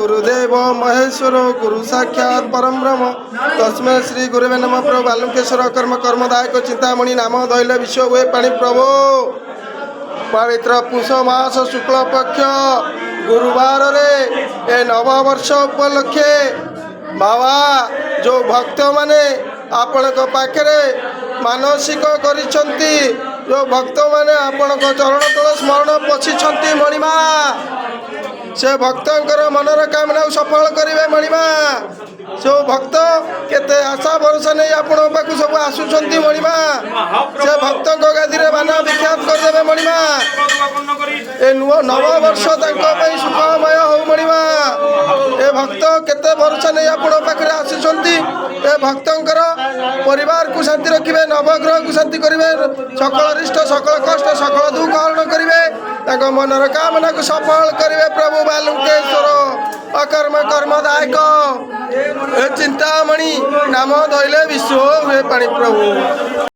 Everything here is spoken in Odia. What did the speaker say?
ଗୁରୁଦେବ ମହେଶ୍ୱର, ଗୁରୁ ସାକ୍ଷାତ ପରମ ବ୍ରହ୍ମ, ତସ୍ମୈ ଶ୍ରୀ ଗୁରବେ ନମଃ। ପ୍ରଭୁ ବାଲୁଙ୍କେଶ୍ୱର, କର୍ମ କର୍ମଦାୟକ ଚିନ୍ତାମଣି, ନାମ ଧଇଲେ ବିଶ୍ୱ ହୁଏ ପାଣି। ପ୍ରଭୁ, ପବିତ୍ର ପୁଷ ମାସ ଶୁକ୍ଳ ପକ୍ଷ ଗୁରୁବାରରେ ଏ ନବବର୍ଷ ଉପଲକ୍ଷେ ବାବା, ଯେଉଁ ଭକ୍ତମାନେ ଆପଣଙ୍କ ପାଖରେ ମାନସିକ କରିଛନ୍ତି, ଯେଉଁ ଭକ୍ତମାନେ ଆପଣଙ୍କ ଚରଣ ତଳ ସ୍ମରଣ ପଶିଛନ୍ତି ମଣିମା, ସେ ଭକ୍ତଙ୍କର ମନର କାମନାକୁ ସଫଳ କରିବେ ମଣିମା। ଯେଉଁ ଭକ୍ତ କେତେ ଆଶା ଭରସା ନେଇ ଆପଣଙ୍କ ପାଖକୁ ସବୁ ଆସୁଛନ୍ତି ମଣିମା, ସେ ଭକ୍ତଙ୍କ ଗାଦିରେ ବାନା ବିଖ୍ୟାତ କରିଦେବେ ମଣିମା। ଏ ନୂଆ ନବବର୍ଷ ତାଙ୍କ ପାଇଁ ସୁଖମୟ ହଉ ମଣିମା। ଏ ଭକ୍ତ କେତେ ଭରସା ନେଇ ଆପଣଙ୍କ ପାଖରେ ଆସିଛନ୍ତି, ଏ ଭକ୍ତଙ୍କର ପରିବାରକୁ ଶାନ୍ତି ରଖିବେ, ନବଗ୍ରହକୁ ଶାନ୍ତି କରିବେ, ସକଳ ରିଷ୍ଟ, ସକଳ କଷ୍ଟ, ସକଳ ଦୁଃଖ ହରଣ କରିବେ, ତାଙ୍କ ମନର କାମନାକୁ ସଫଳ କରିବେ। ପ୍ରଭୁ ବାଲୁଙ୍କେଶ୍ୱର, ଅକର୍ମ କର୍ମଦାୟକ ଏ ଚିନ୍ତାମଣି, ନାମ ଧଇଲେ ବିଶ୍ୱ ହୁଏ ପାଣି ପ୍ରଭୁ।